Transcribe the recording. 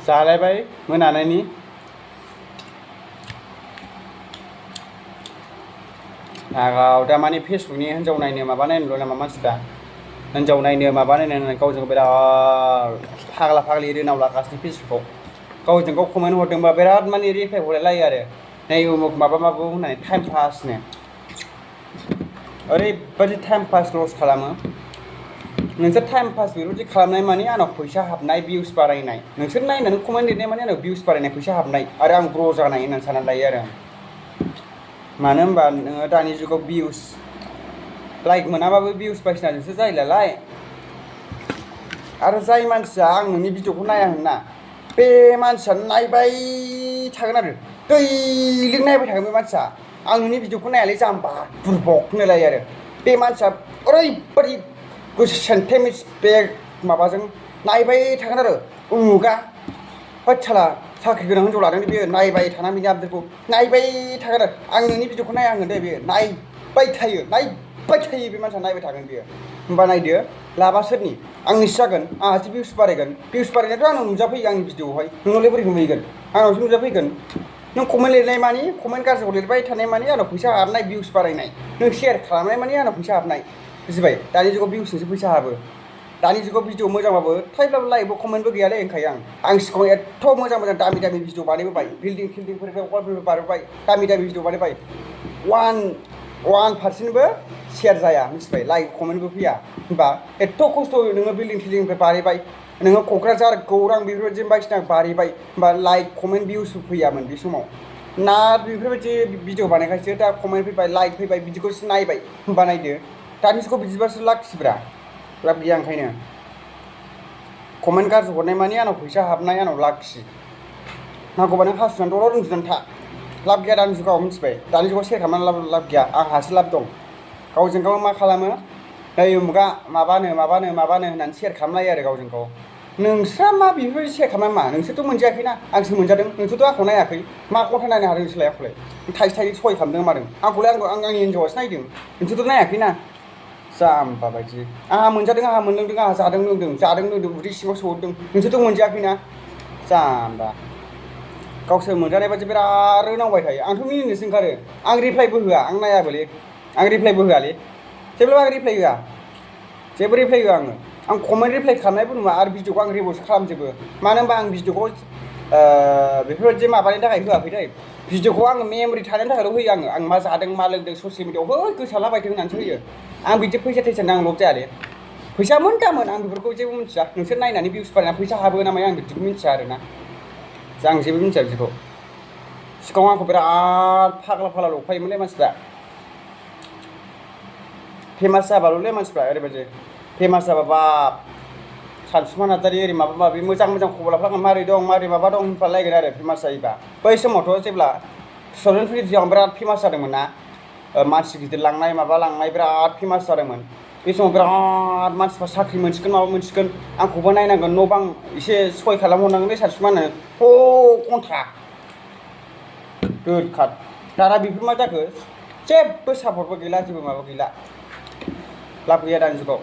जालायबाय मोनानायनि आगाव दामानि फेसबुकनि हिन्जाव नायनो माबा नायनोल' नामा मानसिफ्रा हिन्जाव नायनो माबा नायनो गावजों बिराद फाग्ला फाग्लि रोनाव लागासिनो फेसबुकाव गावजों गाव कमेन्ट हरदोंबा बिराद माने रिप्लाइ हरलायलायो आरो नै उमुक माबा माबा होननानै टाइम पासनो ओरैबायदि टाइम पास लस खालामो नोंसोर टाइम पास बेफोरबायदि खालामनाय माने आंनाव फैसा हाबनाय भिउस बारायनाय नोंसोर नायनानै कमेन्ट लिरनाय माने आंनाव भिउस बारायनाय फैसा हाबनाय आरो आं ग्र' जानाय होननानै साननानै लायो आरो मानो होनबा नोङो दानि जुगाव भिउस लाइक मोनाबाबो भिउस बायसिनाजोंसो जायोलाय आरो जाय मानसिया आं नोंनि भिडिअखौ नाया होनना बे मानसिया नायबाय थागोन आरो दैलिक नायबाय थागोन बे मानसिया आं नोंनि भिडिअखौ नायालै जाम्बा बुरबक होनलायलायो आरो बे मानसिया ओरैबायदि गोसो सेन्टिमेन्टस बे माबाजों नायबाय थागोन आरो उमुगा होद साला साख्रि गोनां हिन्जाव लादों बेयो नायबाय थाना बिनि आपडेटखौ नायबाय थागोन आरो आं नोंनि भिडिअखौ नाया होनगोन दे बेयो नायबाय थायो बे मानसिया नायबाय थागोन बेयो होमबा नायदो लाबा सोरनि आंनिसो जागोन आंहासो भिउस बारायगोन भिउस बारायनायाथ' आंनाव नुजाफैयो आंनि भिडिअआवहाय नोंनावलाय बोरै नुहैगोन आंनावसो नुजाफैगोन नों कमेन्ट लिरनाय मानि कमेन्ट गाज्रिखौ लिरबाय थानाय मानि आंनाव फैसा हाबनाय भिउस बारायनाय नों शेयार खालामनाय मानि आंनाव फैसा हाबनाय बुजिबाय दानि जुगाव भिउसजोंसो फैसा हाबो दानि जुगाव भिडिअ मोजांबाबो थाइब्लाबो लाइकबो कमेन्टबो गैयालै होनखायो आं सिगाङाव एथ' मोजां दामि भिडिअ बानायबोबाय बिल्डिं फिल्डिंफोरनिफ्राय वालफोरबो बानायबाय दामि भिडिअ बानायबाय 1% शेयार जाया मिथिबाय लाइक कमेन्टबो फैया होनबा एथ' खस्थ' नोङो बिल्डिं फिल्डिंनिफ्राय बानायबाय नोङो क'क्राझार गौरां बेफोरबायदि बायदिसिना बानायबाय होनबा लाइक कमेन्ट भिउसबो फैयामोन बे समाव ना बेफोरबायदि भिडिअ बानायखायसो दा कमेन्ट फैबाय लाइक फैबाय बिदिखौसो नायबाय होनबा नायदो दानि जुगाव बिदिबासो लाखिब्रा लाब गैया ओंखायनो कमेन्ट गाज्रि हरनाय मानि आंनाव फैसा हाबनाय आंनाव लाखि नांगौबा नों हासुनानै दलर उन्दुनानै था लाब गैया दानि जुगाव मिथिबाय दानि जुगाव शेयार खालामनानै लाब गैया आंहासो लाब दं गावजों गाव मा खालामो नै उमुगा माबानो होननानै शेयार खालामलायो आरो गावजों गाव नोंस्रा मा बेफोरबायदि शेयार खालामनाय मा नोंसोरथ' मोनजायाखैना आंसो मोनजादों नोंसोरथ' आंखौ नायाखै मा कन्टेन्ट नायनो हादों नोंसोरलाय आंखौलाय थाइसे थाइनै सहाय खालामदों मादों आंखौलाय आंनि हिन्जावासो नायदों नोंसोरथ' नायाखैना जाम्बा बायदि आंहा मोनजादों आंहा मोनलोंदों आंहा जादों लोंदों उदै सिङाव सौहरदों नोंसोरथ' मोनजायाखैना जाम्बा गावसोर मोनजानाय बायदि बिराद रोनावबाय थायो आंथ' मिनिनोसो ओंखारो आं रिप्लाइबो होआ आं नायाबोलै आं रिप्लाइबो होआलै जेब्लाबो आं रिप्लाइ होआ जेबो रिप्लाइ होआ आं कमेन्ट रिप्लाइ खालामनायबो नुवा आरो भिडिअखौ आं रिपर्टसो खालामजोबो मानो होनबा आं भिडिअखौ बेफोरबायदि माबानि थाखाय होआखै दै भिडिअखौ आङो मेम'रि थानायनि थाखायल' होयो आं मा जादों मा लोंदों ससियेल मिडियाआव गोसारलाबायथों होननानैसो होयो आं बिदि फैसा थैसा आं लब जायालै फैसामोन दामोन आं बेफोरखौ जेबो मिथिया नोंसोर नायनानै भिउस बारायनानै फैसा हाबो ना मायो आं बिदिखौ मिथिया आरोना आं जेबो मिथिया बिदिखौ सिगाङाव आंखौ बिराद फाग्ला ल'खायोमोनलै मानसिफ्रा फेमास जाबाल'लै मानसिफ्रा ओरैबायदि फेमास जाबा बाब सानसुमा नार्जारि ओरै माबा माबि मोजां खबर लाफ्लागोन मारै दं मारै माबा दं होनफ्लालायगोन आरो फेमास जायोबा बै समावथ' जेब्ला 2023 आव बिराद फेमास जादोंमोन ना मानसि गिदिर लांनाय माबा लांनाय बिराद फेमास जादोंमोन बे समाव बिराद मानसिफ्रा साख्रि मोनसिगोन माबा मोनसिगोन आंखौबो नायनांगोन न' बां एसे सहाय खालामहरनांगोन सानसुमा होननानै घन्टा दोरखार दाना बेफोर मा जाखो जेबो सापर्टबो गैला जेबो माबा गैला लाब गैया दानि जुगाव